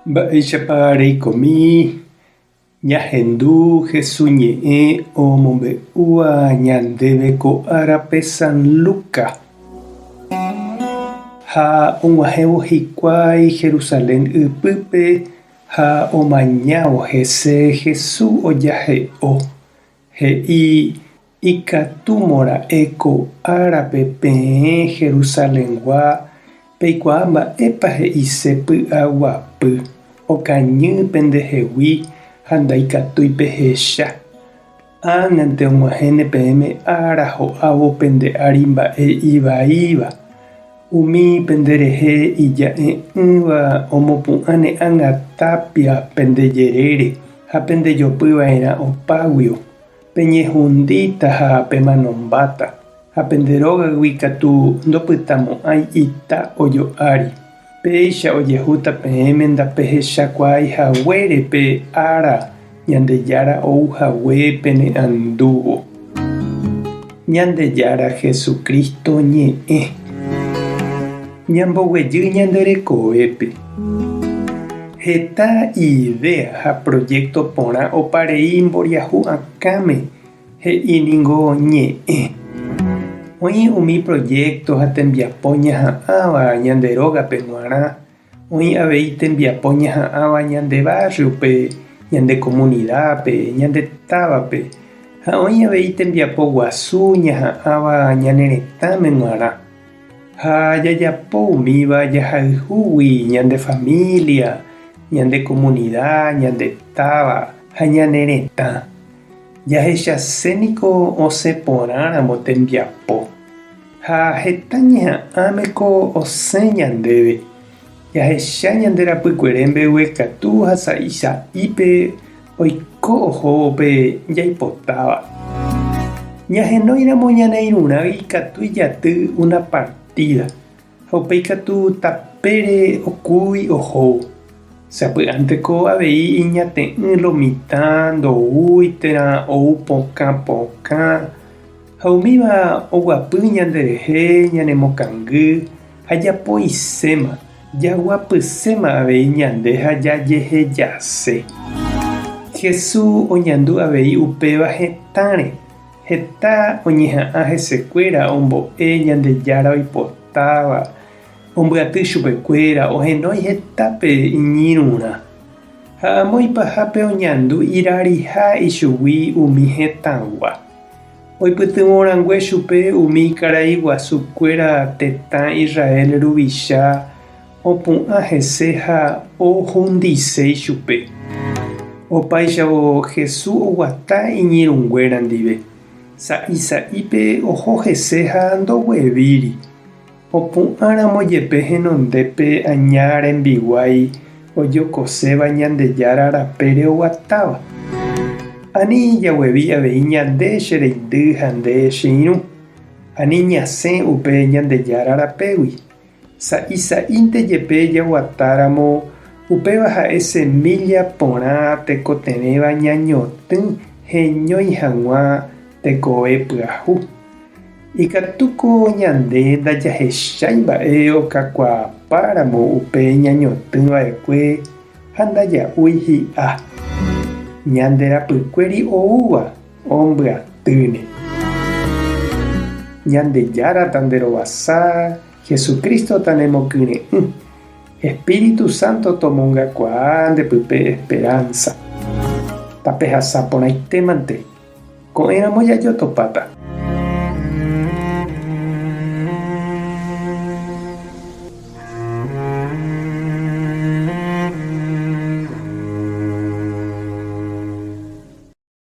Mba'éichapa reikomi ñahendu Hesu ñe'ẽ omombe'úva ñandéve ko árape San Lucas? Ha og̃uahẽvo hikuái Jerusalén ypýpe ha omañávo hese Jesús ojahe'o, he'i, Ikatúmora'e ko árape peẽ Jerusalengua peikuaa mba'épa he'ise py'aguapy, okañy pendehegui ha ndaikatúi pehecha. Ág̃ante og̃uahẽne peẽme ára ho'ávo pende ári mba'e ivaíva, umi penderehe ija'e'ỹva omopu'ãne ág̃a tápia pende jerére ha pendejopyva'erã opáguio. Peñehundíta ha pemanombáta, ha pende rógagui katu ndopytamo'ãi ita ojo'ári. Péicha ojehúta peẽme ndapehechakuaái haguére pe ára Ñandejára ou hague pene andúvo. Ñandejára Jesucristo ñe'ẽ. Ñamboguejy ñande rekovépe. Heta idea ha proyecto porã oparei mboriahu akãme he'i ningo ñe'ẽ. Oĩ umi proyecto ha tembiapo ñaha'ãva ñande rógape g̃uarã, oĩ avei tembiapo ñaha'ãva ñande barrio-pe, ñande comunidad-pe, ñande távape, ha oĩ avei tembiapo guasu ñaha'ãva ñane retãme g̃uarã. Ha jajapo umíva jahayhúgui ñande familia, ñande komunida, ñande táva ha ñane retã. Jahechase niko osẽ porãramo tembiapo. Ha heta ñeha'ãmeko osẽ ñandéve. Jahecha ñande rapykuere mbeguekatu ha sa'i sa'ípe oiko ohóvo pe jaipotáva. Ñahenóiramo ñane irũrã ikatu ijaty una partída, ha upéi katu tapére okúi ohóvo. Sapy'ánteko avei iñate'ỹ lo mitã ndoúi térã ou pokã pokã, ha umíva oguapy ñanderehe ñanemokangy ha japoiséma. Jaguapyséma avei ñande ha jajehejase. Jesús oñandu avei upéva hetãre. Heta oñeha'ã hesekuéra ombo'e Ñandejára oipotáva, ombyaty chupekuéra, ohenói hetápe iñirũrã. Ha amo ipahápe oñandu irariha ichugui umi hetãgua. Oipytyvõ rangue chupe umi karai guasu kuéra tetã Israel ruvicha opu'ã hese ha ohundise ichupe. Opáichavo Jesús oguata iñirũnguéra ndive, sa'i sa'ípe oho hese ha ndoguevíri. Opu'ã ramo jepe henondépe aña rembiguái ojokoséva Ñandejára rapére oguatáva. Ani jaguevi avei ñande che reindy ha nde che irũ, ani ñasẽ upe Ñandejára rapégui. Sa'i sa'ínte jepe jaguatáramo, upéva ha'e semílla porã tekotevẽva ñañotỹ heñói hag̃ua tekove pyahu. Ikatúko ñande ndajahechái mba'e okakuaapáramo upe ñañotỹ va'ekue ha ndaja'úi hi'a. Ñande rapykuéri oúva ombyatýne. Ñandejára tanderovasa, Jesucristo tanemokyre'ỹ, Espíritu Santo tomongakuaa nde pype esperanza. Tapehasa porãitémante. Ko'ẽramo jajotopáta.